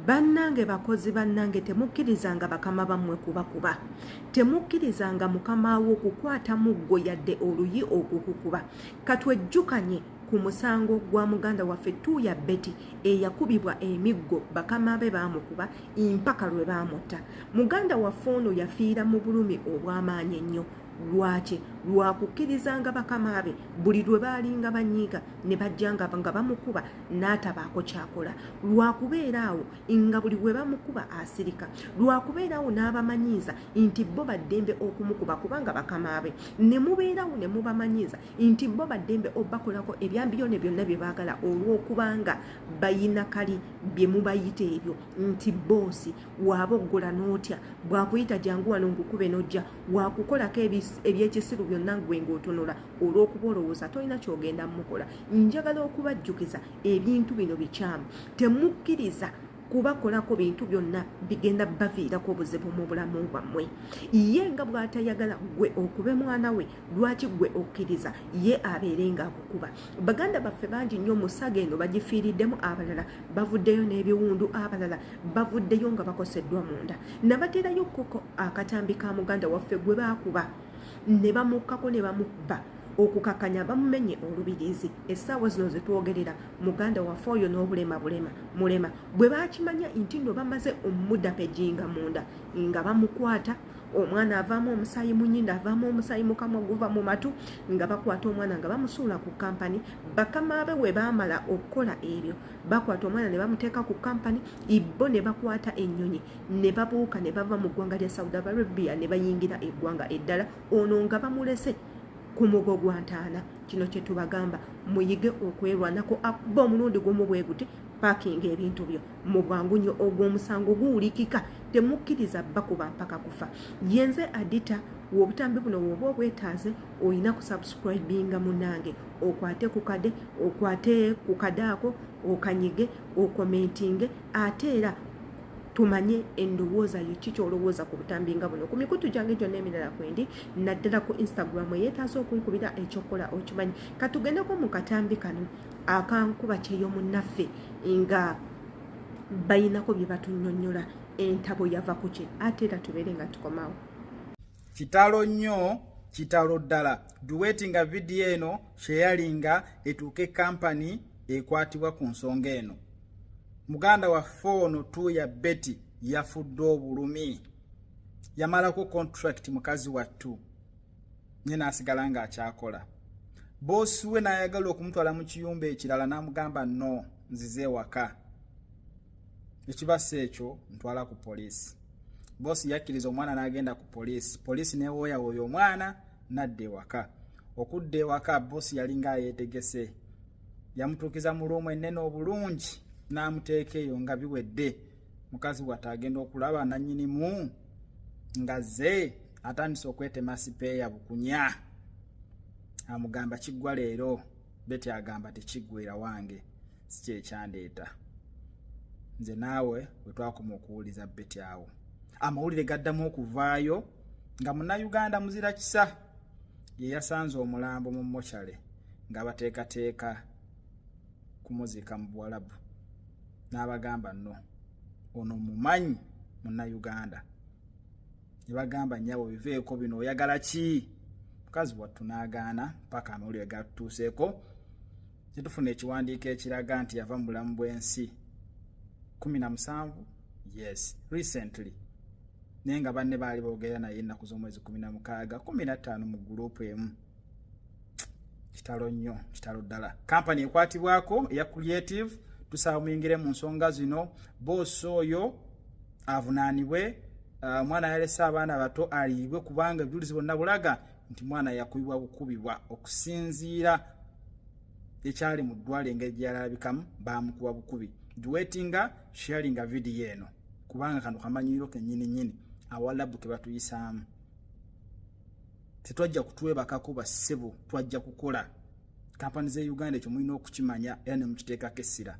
Bannange bakozi bannange, temukkirizanga bakama bammwe kubakuba. Temukkirizanga mukama wo kukwata muggo yadde oluyi okukukuba. Katwejjukanye ku musango gwa muganda waffe Tuuya Betty eyakubibwa emiggo, bakama be baamukuba mpaka lwe baamutta. Muganda waffe ono yafiira mu bulumi obw'amaanyi ennyo. Lwaki? Lwakukkirizanga bakama be buli lwe baalinga banyiiga ne bajjanga nga bamukuba n'atabaako kyakola, lwakubeera awo nga buli we bamukuba asirika, lwakubeera awo n'abamanyiiza nti bo baddembe okumukuba kubanga bakama be, ne mubeerawo ne mubamanyiiza nti bo baddembe obakolako ebyambiyone byonna bye baagala olw'okubanga bayina kali bye mubayita ebyo nti boosi waaboggola n'otya, bw'akuyita jangu wano nkukube n'ojja, wakukolako ebyekisiru byonna gwe ng'otunula olw'okuba olowooza tolina ky'ogenda mukola. Njagala okubajjukiza ebintu bino bikyamu. Temukkiriza kubakolako bintu byonna bigenda baviirako obuzibu mu bulamu bwammwe. Ye nga bw'atayagala gwe okube mwana we, lwaki gwe okkiriza ye abeere ng'akukuba? Baganda baffe bangi nnyo mu saga eno bagifiiriddemu, abalala bavuddeyo n'ebiwundu, abalala bavuddeyo nga bakoseddwa munda. Nabateerayo koko akatambi ka muganda waffe gwe baakuba ne bamukkako ne bamukuba okukakanya bamumenye olubiriizi. Essaawa zino zetwogerera muganda waffe oyo n'obulema bulema mulema. Bwe bakimanya nti nno bamaze omudapejinga munda nga bamukwata, omwana avaamu omusaayi mu nnyindo, avaamu omusaayi mu kamwa, guva mu matu, nga bakwata omwana nga bamusuula ku kampani. Bakama be we baamala okukola ebyo, bakwata omwana ne bamuteeka ku kampani, bo ne bakwata ennyonyi ne babuuka ne bava mu ggwanga lya Saudi Arabia ne bayingira eggwanga eddala, ono nga bamulese ku mugo gwa ntaana. Kino kye tubagamba, muyige okwerwanako. Akuba omulundi gumu bwe guti, pakinga ebintu byo mu bwangu nnyo, ogw'omusango guwulikika. Temukkiriza bakuba mpaka kufa. Yenze Adita w'obutambi buno. Woba obwetaaze, olina kusubscribinga munange, okwate ku kade, okwate ku kade ako okanyige, okomentinge, ate era tumanye endowooza yo, ki kyolowooza ku butambi nga buno. Ku mikutu gyange gyonna emirala kwendi, naddala ku Instagram. Eyeetaaza okunkubira, ekyokukola okimanyi. Katugendeko mu katambi kano akankuba kyeyo munnaffe nga bayinako bye batunnyonnyola, entabo yava ku ki, ate era tubeere nga tukomawo. Kitalo nnyo, kitalo ddala. Duwetinga vidiyo eno, kyeyalinga etuuke kampani ekwatibwa ku nsonga eno. Muganda waffe ono Tuuya Betty yafudde obulumi. Yamalako contract mukazi wattu, nye n'asigala ng'akyakola. Boosi we n'ayagala okumutwala mu kiyumba ekirala, n'amugamba, "No, nzize ewaka, ekibasa ekyo ntwala ku poliisi." Boosi yakkiriza, omwana n'agenda ku poliisi. Poliisi newooyawooya omwana n'adda ewaka. Okudda ewaka, boosi yalinga ayeetegese, yamutuukiza mu room ennene obulungi n'amuteeka eyo nga biwedde. Mukazi watte agenda okulaba nannyinimu nga ze atandise okwetema sipeeya bukunya, amugamba, "Kiggwa leero." Betty agamba, "Tekiggwera wange, si kyekyandeeta." Nze naawe bwe twakoma okuwuliza Betty awo, amawulire gaddamu okuvaayo nga Munnayuganda muzira kisa ye yasanze omulambo mu mortuary nga bateekateeka kumuziika mu Buwalabu, n'abagamba, "No, ono mumanyi Munnayuganda." Ne bagamba, "Nnyabo, biveeko bino, oyagala ki?" Mukazi wattu n'agaana paka amawulire gatutuuseeko ne tufuna ekiwandiiko ekiraga nti yava mu bulamu bw'ensi 17, yes, recently, naye nga banne baali boogera naye ennaku z'omwezi 16, 15 mu gurupu emu. Kitalo nnyo, kitalo ddala. Kampani ekwatibwako eya Creative, tusaba muyingire mu nsonga zino. Boosi oyo avunaanibwe. Omwana yalese abaana bato, aliibwe, kubanga obujulizi bwonna bulaga nti mwana yakubibwa bukubibwa. Okusinziira ekyali mu ddwaliro, engeri gye yalabikamu, bamukuba bukubi. Duwetinga, sharinga vidiyo eno, kubanga kano kamanyiro kennyini nnyini awalabu ke batuyisaamu. Tetwajja kutwebakako bassebo, twajja kukola. Kampani ze Uganda, ekyo mulina okukimanya era ne mukiteekako essira.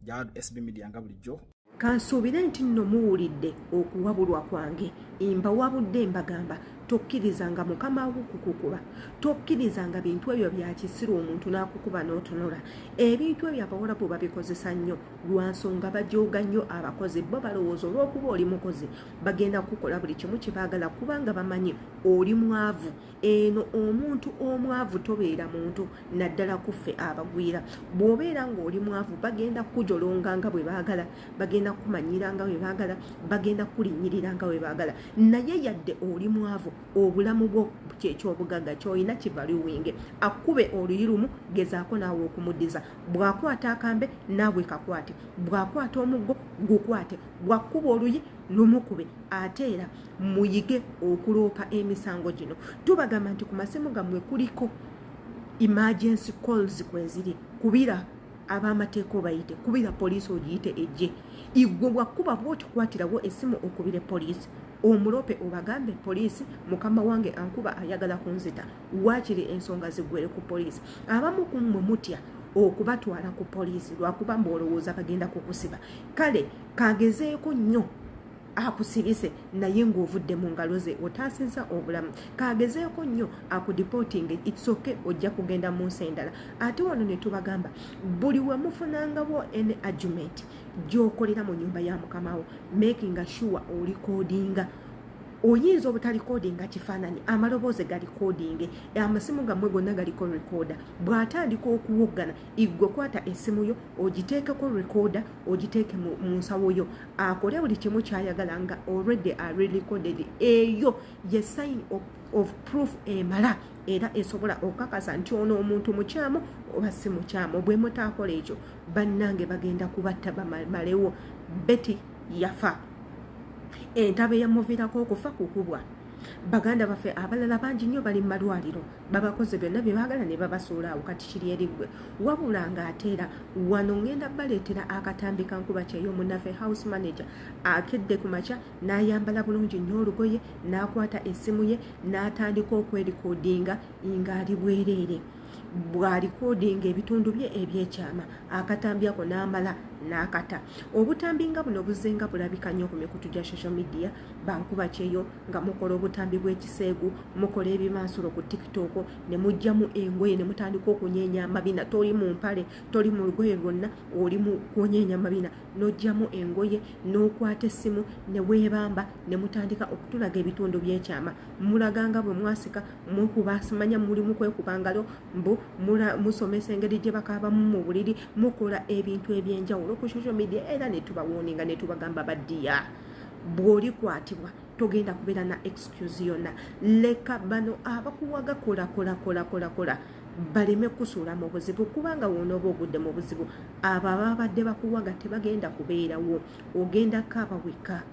Jawad SB Media nga bulijjo. Kansuubire nti nno muwulidde okuwabulwa kwange. Mbawabudde, mbagamba Tokkirizanga mukama wo kukukuba, tokkirizanga bintu ebyo bya kisiru omuntu n'akukuba n'otunula. Ebintu ebyo Abawarabu babikozesa nnyo lwa nsonga bajooga nnyo abakozi. Bo balowooza olw'okuba oli mukozi bagenda kukukola buli kimu kye baagala, kubanga bamanyi oli mwavu. Eno omuntu omwavu tobeera muntu, naddala ku ffe abagwira. Bw'obeera ng'oli mwavu bagenda kukujolonga nga bwe baagala, bagenda kukumanyira nga bwe baagala, bagenda kukulinnyirira nga bwe baagala. Naye yadde oli mwavu, obulamu bwo kyekyobugagga ky'olina kivaluwinge. Akkube oluyi lumu, gezaako naawe okumuddiza. Bw'akwata akambe naawe kakwate, bw'akwata omuggo gukwate, bw'akkuba oluyi lumukube. Ate era muyige okuloopa emisango gino. Tubagamba nti ku masimu gammwe kuliko emergency calls kweziri, kubira ab'amateeka obayite, kubira poliisi ogiyite ejje. Igwe bwakkuba bw'otikwatirawo essimu okubire poliisi, omulope obagambe poliisi mukama wange ankuba ayagala kunzita, waakiri ensonga ziggwere ku poliisi. Abamu ku mmwe mutya okubatwala ku poliisi lwakuba mbu olowooza bagenda kukusiba. Kale kagezeeko nnyo akusibise, naye ng'ovudde mu ngalo ze otaasizza obulamu. Kagezeeko nnyo akudeporting, it's okay, ojja kugenda mu nsi endala. Ate wano ne tubagamba buli we mufunangawo any argument gy'okolera mu nyumba ya mukamawo, making sure orecordinga. Oyinza obutarecordinga kifaananyi, amaloboozi garecordinge. Amasimu gammwe gonna galiko recorder. Bw'atandika okuwoggana, igwe kwata essimu yo ogiteekeko recorder, ogiteeke mu nsawo yo, akole buli kimu kyayagala nga already are recorded. Eyo ye sign of proof emala era esobola okukakasa nti ono omuntu mukyamu oba si mukyamu. Bwe mutaakola ekyo, bannange, bagenda kubatta bamalewo. Betty yafa, entaba eyamuviirako okufa kukubwa. Baganda baffe abalala bangi nnyo bali mu malwaliro, babakoze byonna bye baagala ne babasuula awo. Kati kiri eriggwe. Wabula ng'ate era wano ngenda baleetera akatambi kankuba kyeyo. Munnaffe house manager akedde ku makya n'ayambala bulungi nnyo olugoye, n'akwata essimu ye n'atandika okwerecordinga ng'ali bwereere, bw'arecordinga ebitundu bye ebyekyama. Akatambi ako n'amala n'akata. Obutambi nga buno buzenga bulabika nnyo ku mikutu gya social media. Bankuba kyeyo nga mukola obutambi bw'ekiseegu, mukola ebimansulo ku TikTok ne mugjamu engoye ne mutandika okunyeenya amabina. Toli mu mpale, toli mu lugoye lwonna, oli mu kunyeenya mabina, n'ogjamu engoye n'okwata essimu ne weebamba ne mutandika okutulaga ebitundu by'ekyama. Mulaga nga bwe mwasika, mukuba, simanya muli mu kwekuba ngalo, mbu musomesa engeri gye bakaabamu mu buliri. Mukola ebintu ebyenjawulo ku social media, era ne tubawarninga ne tubagamba, baddiya, bw'olikwatibwa togenda kubeera na excuse yonna. Leka bano abakuwaga kola kola kola kola kola baleme kusuula mu buzibu, kubanga wonooba ogudde mu buzibu, abo ababadde bakuwaga tebagenda kubeerawo. Ogenda kaaba wekka,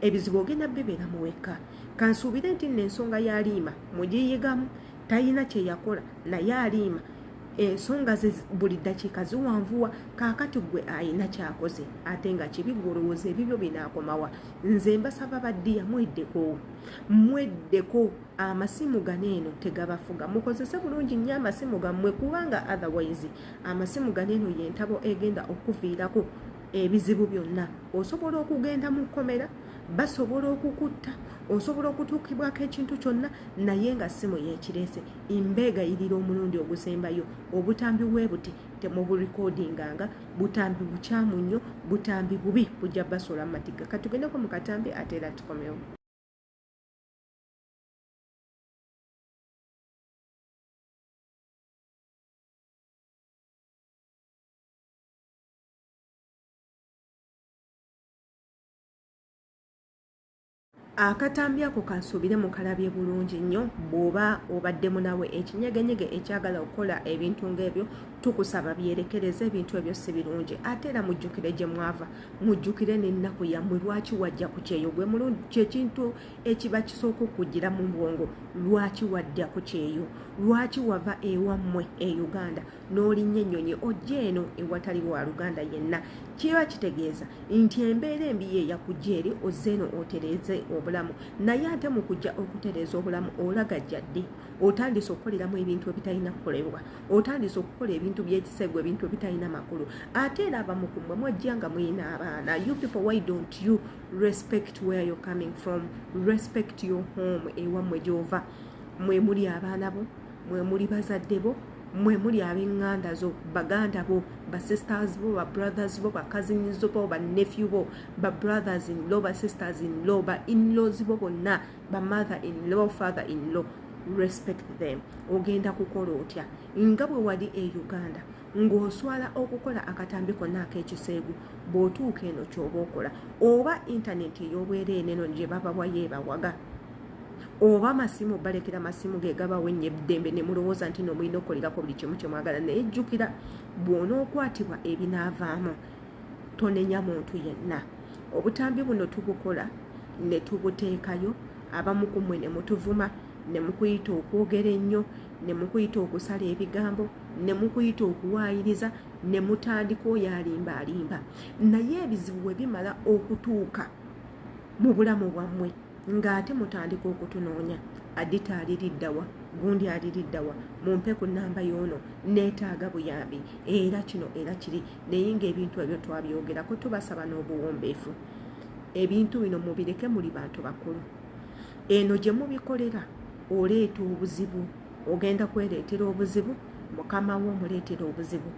ebizibu ogenda bibeera mu wekka. Kansuubire nti nno ensonga ya Liima mugiyigamu. Talina kye yakola, naye aliima ensonga ze buli ddakiika ziwanvuwa. Kaakati gwe ayina kyakoze ate nga kibi, gwe olowooza ebibyo binaakomawa? Nze mbasaba baddiya, mweddeko, mweddeko. Amasimu gano eno tegabafuga. Mukozese bulungi nnyo amasimu gammwe, kubanga otherwise amasimu gano eno yentabo egenda okuviirako ebizibu byonna. Osobola okugenda mu kkomera, basobola okukutta, osobola okutuukibwako ekintu kyonna, naye nga simu yekireese. Mbeegayirira omulundi ogusembayo, obutambi bwe buti temuburecordinganga. Butambi bukyamu nnyo, butambi bubi, bujja basuula mu matigga. Katugendeko mu katambi ate era tukomewo. Akatambi ako kansuubire mukalabye bulungi nnyo. Bw'oba obaddemu nawe ekinyegenyege ekyagala okukola ebintu ng'ebyo, tukusaba byerekereze. Ebintu ebyo si birungi. Ate era mujjukire gye mwava, mujjukire n'ennaku yammwe. Lwaki wajja ku kyeyo? Gwe mulungi, kyekintu ekiba kisooka okugira mu bwongo. Lwaki wajja ku kyeyo? Lwaki wava ewammwe e Uganda n'olinnya ennyonyi ojja eno ewatali wa luganda yenna? Kiba kitegeeza nti embeera embi ye yakujja eri, ozze eno otereeze obulamu. Obulamu, naye ate mu kujja okutereeza obulamu olagajjadde, otandise okukoleramu ebintu ebitalina kukolebwa, otandise okukola ebintu by'ekisego, ebintu ebitalina makulu. Ate era abamu ku mmwe mwajja nga muyina abaana. You people, why don't you respect where you're coming from? Respect your home, ewammwe gy'ova. Mwe muli abaana bo, mwe muli bazadde bo, mwe muli ab'eŋŋanda zo, baganda bo, ba sisters bo, ba brothers bo, ba cousins bo, ba nephew bo, ba brothers in law, ba sisters in law, ba in-laws bo bonna, ba mother in law, father in law. Respect them. Ogenda kukola otya nga bwe wali e Uganda ng'oswala okukola akatambi konna ak'ekiseegu, bw'otuuka eno ky'oba okola? Oba intaneti ey'obwereere eno gye babawa yeebawaga, oba masimu balekera masimu ge gabawa ennyo eddembe ne mulowooza nti no mulina okukolerako buli kimu kye mwagala. Naye jjukira, bw'onookwatibwa ebinaavaamu, tonenya muntu yenna. Obutambi buno tubukola ne tubuteekayo, abamu ku mmwe ne mutuvuma, ne mukuyita okwogera ennyo, ne mukuyita okusala ebigambo, ne mukuyita okuwaayiriza, ne mutandika oyo alimba alimba. Naye ebizibu bwe bimala okutuuka mu bulamu bwammwe, ng'ate mutandika okutunoonya: Adita aliriddawa? Gundi aliriddawa? Mumpe ku namba y'ono, neetaaga buyambi, era kino era kiri. Naye ng'ebintu ebyo twabyogerako. Tubasaba n'obuwombeefu, ebintu bino mubireke. Muli bantu bakulu. Eno gye mubikolera oleeta obuzibu, ogenda kwereetera obuzibu, mukama wo omuleetera obuzibu,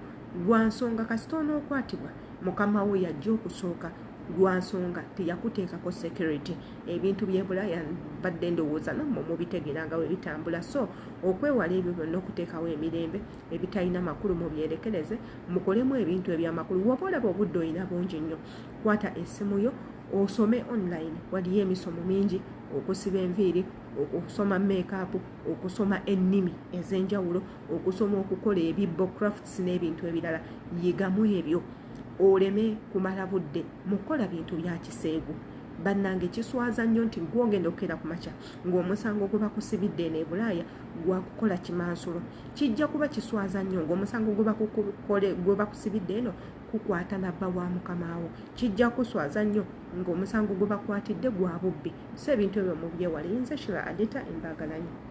lwa nsonga kasita onookwatibwa, mukama wo yajja okusooka, lwa nsonga teyakuteekako security. Ebintu byebulaya badde ndowooza nammwe mubitegeera nga bwe bitambula. So okwewala ebyo byonna, okuteekawo emirembe, ebitalina makulu mubyerekereze, mukolemu ebintu ebyamakulu. Woba olaba obudde olina bungi nnyo, kwata essimu yo osome online. Waliyo emisomo mingi: okusiba enviiri, okusoma makeup, okusoma ennimi ez'enjawulo, okusoma okukola ebibbo, crafts n'ebintu ebirala. Yigamu ebyo oleme kumala budde mukola bintu bya kiseegu. Bannange, kiswaza nnyo nti gwogenda okukeera ku makya ng'omusango gwe bakusibidde eno e Bulaaya gwakukola kimansulo. Kijja kuba kiswaza nnyo ng'omusango gwe bakusibidde eno kukwata nabba wa mukamaawo. Kijja kuswaza nnyo ng'omusango gwe bakwatidde gwa bubbi. So ebintu ebyo mubyewale. Nze Shira Adita, embaagalanyo.